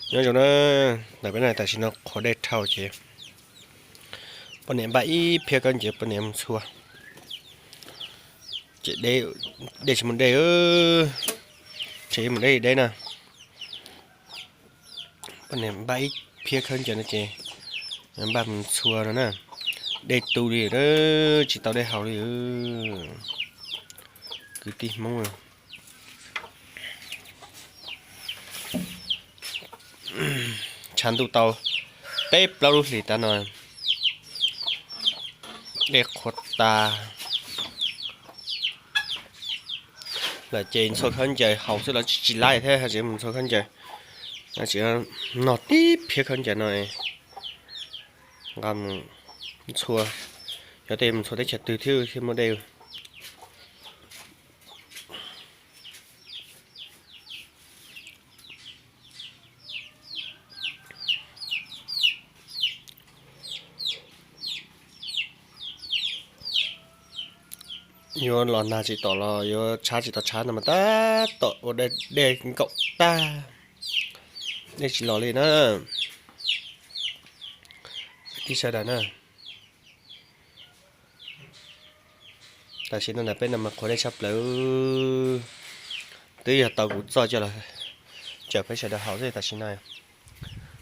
Nyob zoo na, ntawm peb no tam sim no qhuav dej dhau ces poj niam npaj ib phiab khaub ncaws poj niam mus txhua. Ces dej tsis muaj dej, tseem mus deb deb na. Poj niam npaj ib phiab khaub ncaws no ces npaj mus txhua no na. Dej tu li, tsis tau dej haus li. Kwv tij Hmoob, tshav ntuj tau peb plaub lub hlis tas no, dej qhuav tas lawm ces txhua khaub ncaws haus xwb los tsis tsis laib thiab, tsis mus txhua khaub ncaws, tsis, nog tib phiab khaub ncaws no nqa mus txhua, xyov tej mus txhua teb chaws twg thiab thiaj muaj dej. Yuav los nag tsis tom los yuav tshav tsis tom tshav no mas tab tom ua dej nkaum tag, dej tsis los li na. Tib sawv daws na, tam sim no ntawm peb no mas qhuav dej tshaj plaws, twb yog tau kuv txoj coj los cawm peb sawv daws haus xwb tam sim no.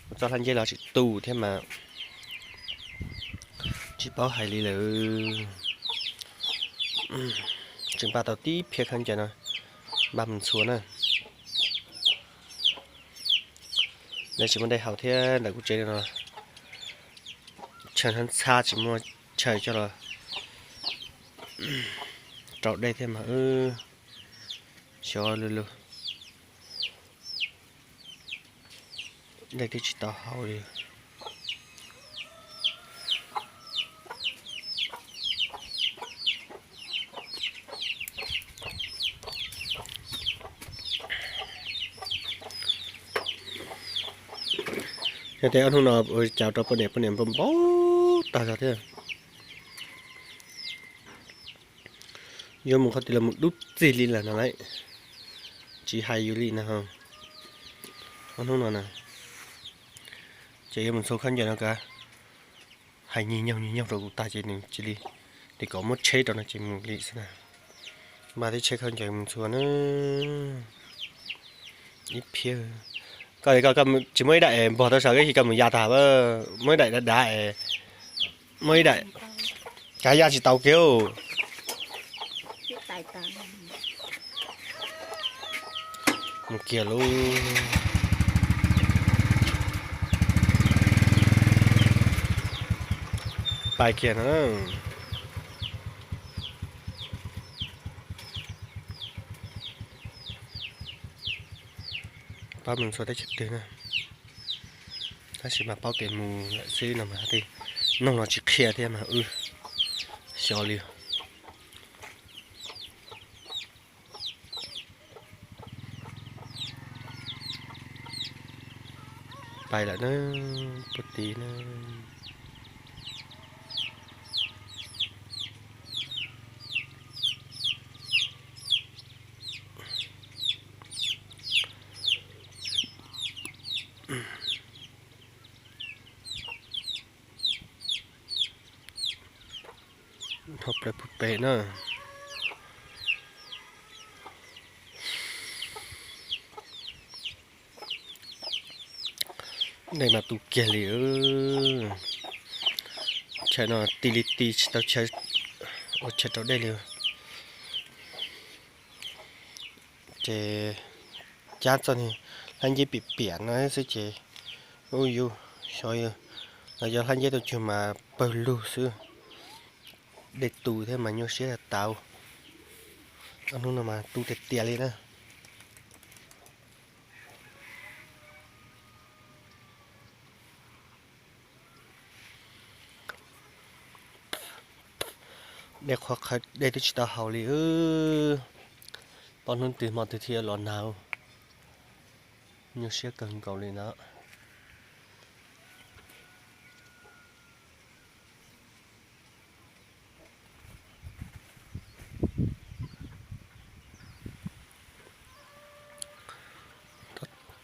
Kuv txoj hlab nceb los tsis tu thiab mas tsis paub hais li lawm. Tseem npaj tau tib phiab khaub ncaws no npaj mus txhua na. Lawv tsis muaj dej haus thiab ntawm kuv tsev no chaw ntxhab ntxhab tsis muaj chaw coj los rau dej thiab mas wb xyov lug lug. Dej twb tsis tau haus li. Yog tias ob hnub no ua cas rau poj niam, poj niam npau npau tag zog thiab. Yuav mus qhov twg los mus dub txig li lawm no lauj. Tsis hais yus li no, ob hnub no na, ces yuav mus txhua khaub ncaws no kav, hais nyig nyoog nyig nyoog rau kuv tag ces nws cia li, tis kom muab tsheb rau no ces mus li xwb na. Npaj tib tsheb khaub ncaws mus txhua na. Ib phiab, koj, koj tsis muaj ib daim es npog tau saum, ib chim koj mus ya tag, muaj ib daim dav dav es, muaj ib daim, kav ya tsis tau kiag. Mus kiag lauj. Pais kiag no. Pab mus txhua teb chaws twg na, tab sis mas paub kev mus lawm xwb no mas, noog los tsis qhia thiab mas wb xyov li. Pais lawm na, puag tid na. Dhau plaws puag pem na. Dej mas tu kiag li. Chaw no ti li ti tsis tau chaw ua chaw rau dej li. Ces cab txoj niag hlab nceb piam piam no xwb ces ub yus xyov yus, los yog hlab nceb tuaj cug mas pawg lug xwb. Dej tu thiab mas nyuaj siab tau. Ob hnub no mas tu tiag tiag li na. Dej qhuav qhawv dej twb tsis tau haus li. Pom hnub twg hmo twg thiaj los nag, nyuaj siab kawg nkaus li na.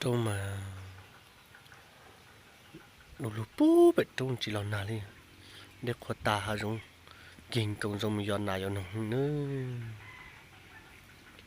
Roob mas Du lug puag pem roob tsis los nag li. Dej qhuav tas hav zoov, kig nkoos zoo mus yos nas yos noog nawb.